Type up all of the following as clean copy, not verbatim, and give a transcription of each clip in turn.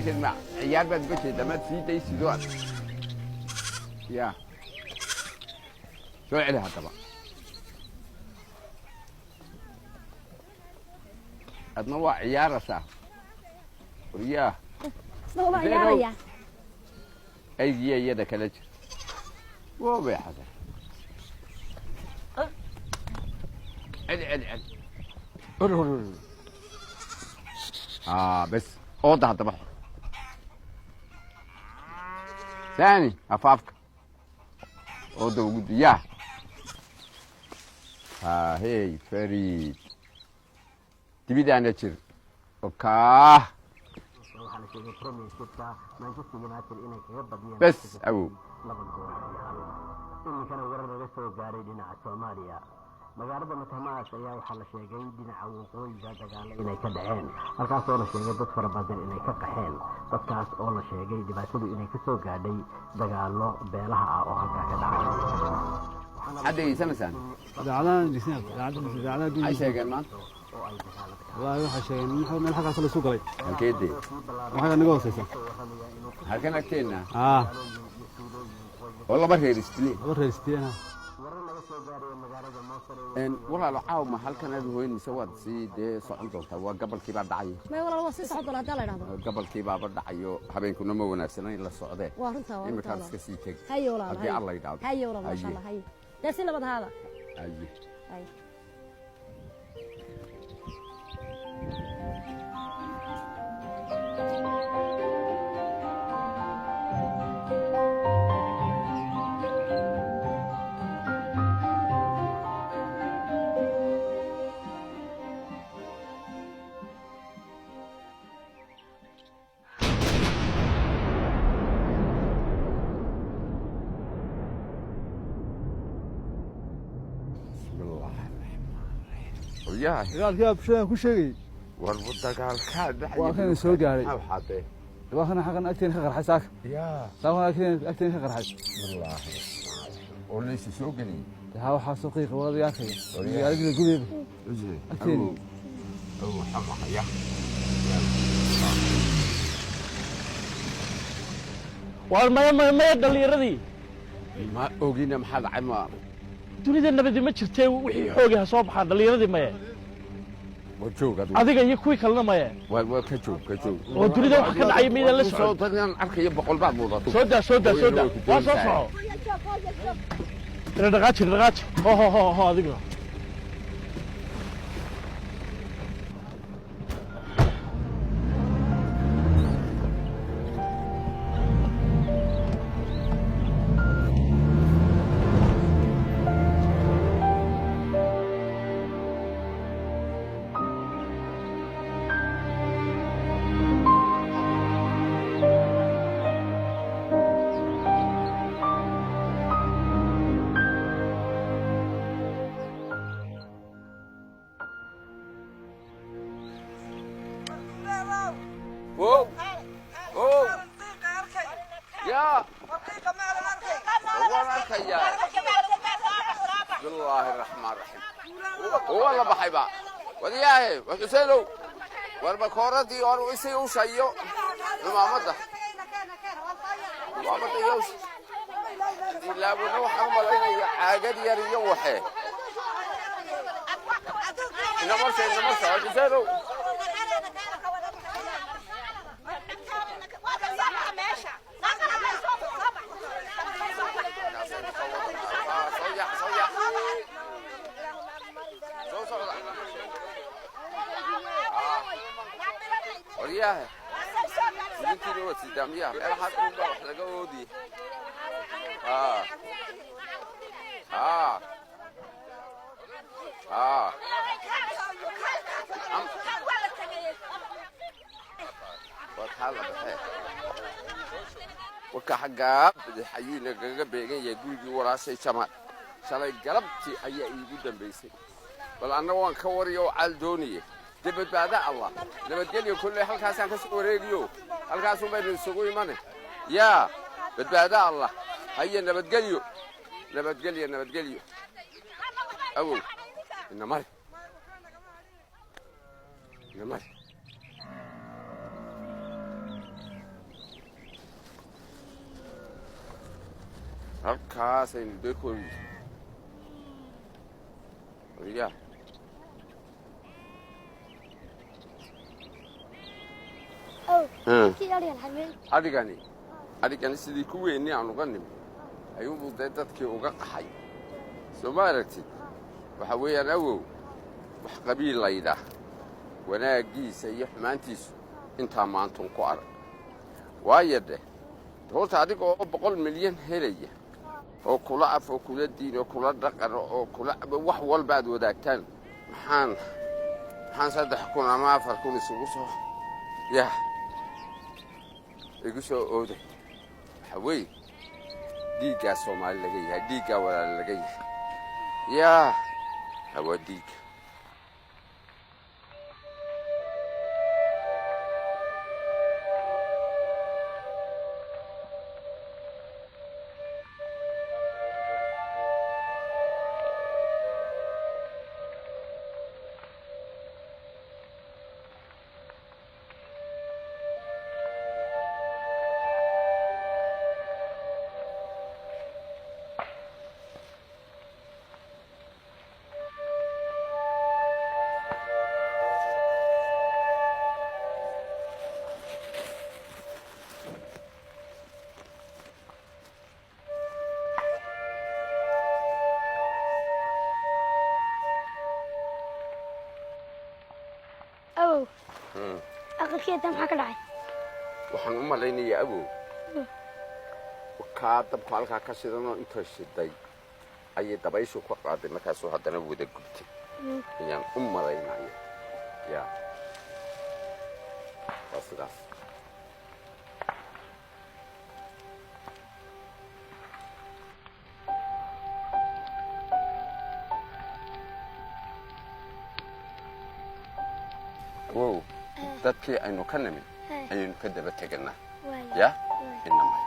Dabayshan ma ciyaar baad uga jeedaa? Maad sii daysido aad ya soo celi haddaba. Adna waa ciyaaraysaa, waryaa. Isna waa ciyaaraya. Aygiya iyada kala jir woo bay xasan. Celi, celi, celi. Hor, hor, hor. Aa, bes, ooda haddaba xor saani afaafka ooda ugu diyaa. Ha hey, Fariid, dibidaana jir okaah. Waxaa la sheegay Premiershipka Manchester United inay kaga badiyeen Bes, awow. 2 gool iyo 1. Iminkana warar laga soo gaaray dhinaca Soomaaliya, magaalada Matamaas ayaa waxaa la sheegay dhinaca waqooyiga dagaalo inay ka dhaceen, halkaasoo la sheegay dad fara badan inay ka qaxeen, dadkaas oo la sheegay dhibaatadu inay kasoo gaadhay dagaalo beelaha ah oo halkaa ka dhacay. Maxaad dhegeysanaysaan? Idaacadahan dhegeysanaya, idaacadda idaacadaha Maxay dunyada. sheegeen maanta? Wallaahi waxay sheegeen in meel xaggaas la isu galay. Halkeedee? Waxaa naga hooseysa. Halkan agteenna? Aa. Oo laba reer isdileen? Laba reer isdileen. Walaalo, caaw ma halkan aad hoyn mise waad sii dee socon doontaa? Waa gabalkii baa dhacaya. May walaal, waa sii socon doona haddaa la idhahdo. Gabalkii baaba dhacayo, habeenkuna ma wanaagsana in la socdee. Waa runtaa, waa runtaa. Iminkaad Walaal. iska sii teg. Haye walaal. Haddii Haye. Alla yidhaahdo. Haye walaal, maasha Haye. Allah, haye dee, si nabad ahaada. Haye. Haye. Bismillaahi raxmaani raxiim. Waryahay. Dagaalkii baa bulshadaan ku sheegayey. War dagaalkaa dhacaya? Waa kan soo gaaray. Maxaa waxaadee? Waa kan xaqan agteena ka qarxay saaka. Yaa. Saaka agteena ka qarxay. Bismillaahi raxmaani raxiim. Oo laysu soo geliyey? Haa, waxaa soo qiiqa wada arkaya. Waryahay. Magaaladii gudeeda. Agteena. Awow, awow, xamaha ya. Waar maya, maya, maya, dhallinyaradii. Ma ogina, maxaa dhacay ma? Dunida nabadi ma jirtee, wixii xoogi ha soo baxaan dhallinyaradii, maye. War joog adigu. Adiga iyo kuwii kalena maye. Waa ka joog, ka joog. Oo dunida wax ka dhacay miydaan la Soo socon? dadkan arkaya boqol baad muudato. Soo daa, soo daa, soo daa, waa soo soco. Ina dhaqaaji, dhaqaaji, ho ho ho ho, adiguna. Wow. Oh. Ya. Waan arkayaa. Bismillaahi raxmaan raxiim. Waa la baxayba. Wadiyaahe, war Xuseenow. War bakooradii hor isii u shayo. Cumaamadda. Cumaamadda iyo ilaabuna waxaan u malaynayaa caagad yar iyo waxe. Inamarsa, inamarsa, war Xuseenow. Soo yaac, soo yaac. Soo socda. Waryahe. Idinkiina waad sidaa miyaa? Meelahaas dhul baa wax laga oodiye. Haa. Haa. Haa. Waa taa la baxee. Warka xaggaa bidix ayuu inagaga beegan yahay gurigii walaashay Jamaal. Shalay galabtii ayaa iigu dambaysay. Bal anna waan ka wariyo oo caal doonaya. Dee badbaada Allah. Nabadgelyo kolley, halkaasaan ka soo wareegiyo. Halkaasun baynu isugu imane. Yaa badbaada Allah. Haye, nabadgelyo. Nabadgelyo, nabadgelyo. Awow. Ina mari. Ina mari. Halkaasaynu dee kori ya. Ow, kii adhigan xameen. Adhigani, adhigani sidii kuweennii aan uga nimi ayuunbuu dee dadkii uga qaxay. Soo ma aragtid? Waxa weeyaan awow, wax qabiil laydhaah wanaaggiisa iyo xumaantiisu intaa maantun ku arag. Waayo dheh, horta adiga oo 100 milyan helaya oo kula af oo kula diin oo kula dhaqan oo kula wax walba aad wadaagtaan, maxaan 3000 ama 4000 isugu soo yah igu soo ooday? Waxa weeye dhiiggaa Soomaali laga yahay, dhiiggaa walaala laga yahay. Yaa hawaa dhiigga. Awow, aqalkeeda maxaa ka dhacay? Waxaan u malaynayaa awow, kaa dabku halkaa ka shidanoo intoo shiday ayay dabayshu ka qaaday, markaasuu haddana wada gubtay ayaan u malaynaya. Ya, waa sidaas. Wow, dadkii aynu ka nimid ayaynu ka daba teganaa. Waay. Ya, inama.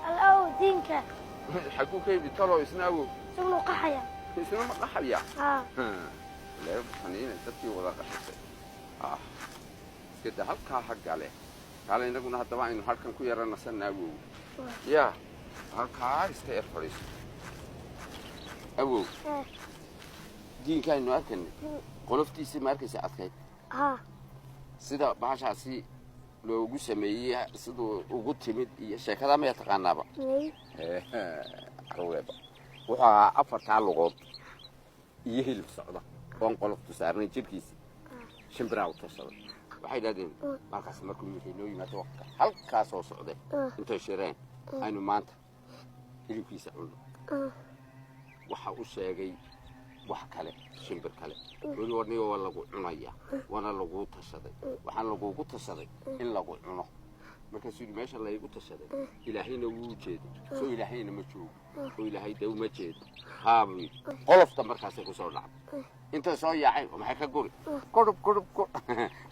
Al awow, diinka. Xaguu ka yimid talow isna awow? Isaguna u qaxaya. Isna ma qaxaya? Haa. Leebtaniina dadkii wada qaxisay. Ah, iska da halkaa ha gale. Kaale innaguna haddaba aynu halkan ku yara nasanna awow. Ya, halkaa iska yar fadhiiso awow. Diinka aynu arkaynay qoloftiisii ma arkaysa adkayd? Haa. Sida bahashaasi loogu sameeyey, siduu ugu timid iyo sheekadaa maya taqaanaaba? May. Caruureeba wuxuu ahaa afartaa lugood iyo hilib socda oon qoloftu saarnayn jirkiisa. Shimbiraa u tashaday. Waxay idhahdeen markaas markuu yimid noo yimaado waqtiga halkaasoo socday intay shireen aynu maanta hilibkiisa cunno. Waxa u sheegay wax kale, shimbir kale weli warniga waa lagu cunaya, waana laguu tashaday, waxaana lagugu tashaday in lagu cuno. Markaasuu yidhi meesha laygu tashaday Ilaahayna wuu jeeday, soo Ilaahayna ma joogo oo Ilaahay dee uma jeedo? Haa buu yidhi. Qolofta markaasay kusoo dhacday intay soo yaaceen oo maxay ka guri qurub qurub qur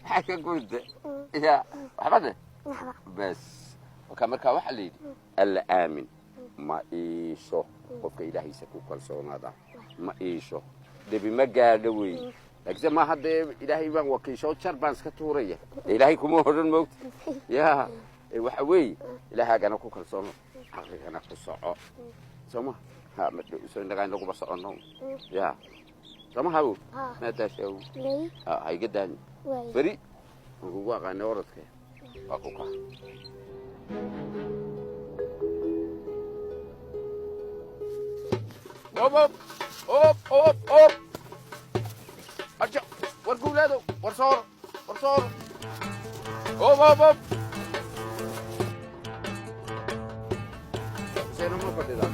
maxay ka guri de ya waxba de. Waxba. Bas marka waxaa la yidhi alla aamin ma iisho. Qofka Ilaahiisa ku kalsoonaada ma iisho, debi ma gaadho wey. Laakiinse ma haddee Ilaahay baan wakiisho, jar baan iska tuuraya. Dee Ilaahay kuma odhan moogta ya. Waxa weeye Ilaahagana ku kalsoono, caqligana ku soco. Soo ma ha ma soo innagaa inaguba soconno ya. Sooma hawo? Haa. Maadaasha awow. May. Ha ha iga daani. Waay. Beri waan kugu aqaana orodka waa ku kaca. Op, op, op, op, op. Arjo, war guulaado, war soor, war soor. Op, op, op. Keeno, ma fadhidaa?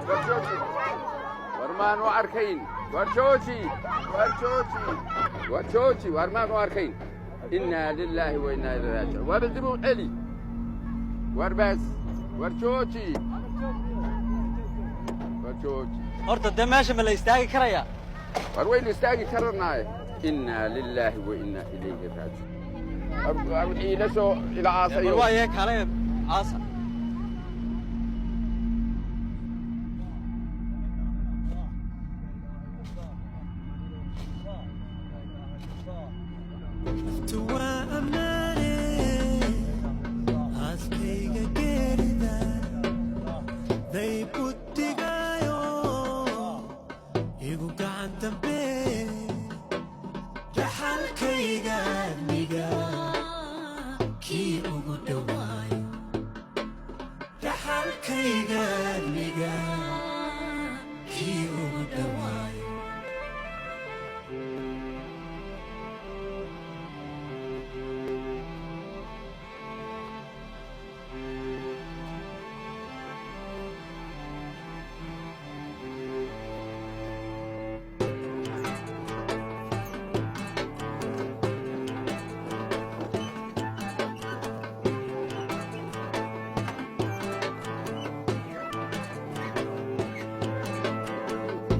War jooji, war maanu arkayn. War jooji, war jooji, war jooji, war maanu arkayn. Innaa lilaahi wa innaa ilayhi raajicuun. War dib u celi, war baas, war jooji, war jooji. Horta dee meesha ma la istaagi karayaa? War waynu istaagi karanaaye. Innaa lilaahi wa innaa ilayhi raajicuun. War wixii ila soo ila bal aasayo. Waaye kale aasa. Waa ammaane aaskayga geerida daybu digaayo igu gacan dambe dhaxalkayga admiga kii ugu dhowaayo dhaxalkayga admiga kii ugu dhowaayo.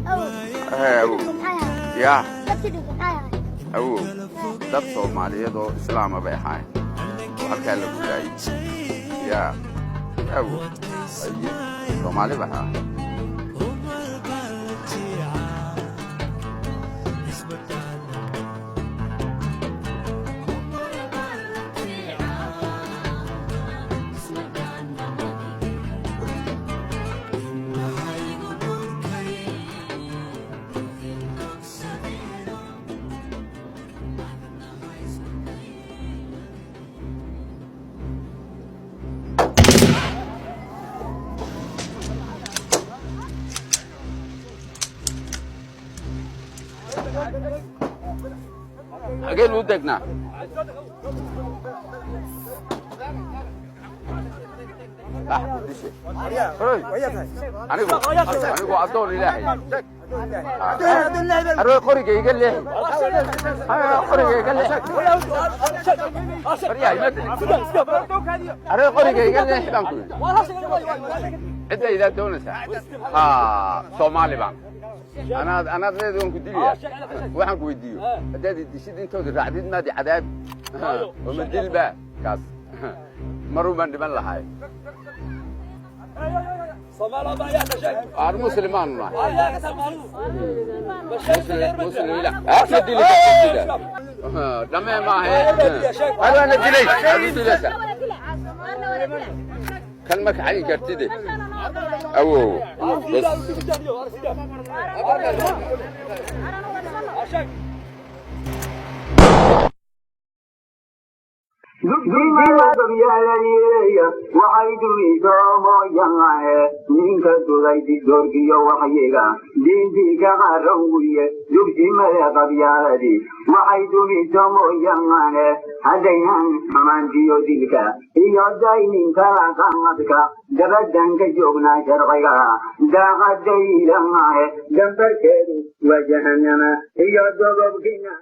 Awow. Awow. Maxay ahay? Yaa. Dadkii dhintay maxay ahay? Awow, dad Soomaaliyeed oo islaama bay ahaayeen oo halkaa lagu laayay. Yaa awow, aye, Soomaali bay ahaayeen. Umar baa la jiicaa isma dhaana. Indhahaygu dhulkay bogsadeeno. Xageen u degnaa? Ah, dishe. Horoy. Anigu addoon Ilaahay. Arooy, qoriga iga leexi. Haya, qoriga iga leexi. Waryahay, arooy, qoriga iga leexi baan ku yidhi. Cidda idaa doonaysaa. Ha, Soomaali baan. Anaad leedahay waan ku dilayaa. Waxaan ku weydiiyo. Haddaad i dishid, intooda raacdid maad i cadaabi. Oo ma dilbaa kaas. Marun baan dhiman lahaay. Aan muslimaanu nahay. Muslim ila. Ma dili kartid. Dhamee maahe. Waana dilay. Aad u dilaysaa. Kan ma kacay kartide. Awow. Bas. Dugsimaadabyaalayeeya waxay dumiso mooyaane ninka duday digoorkiyo waxyiga diintiika qarowiye. Dugsimada qabyaaladii waxay dumiso mooyaane haddaynan xumaantiyo dilka iyo dayninka laqamadka dabadan ka joognaa sharciga daaqadayilaahe dambarkeedu waa jahanama iyo dogobkina.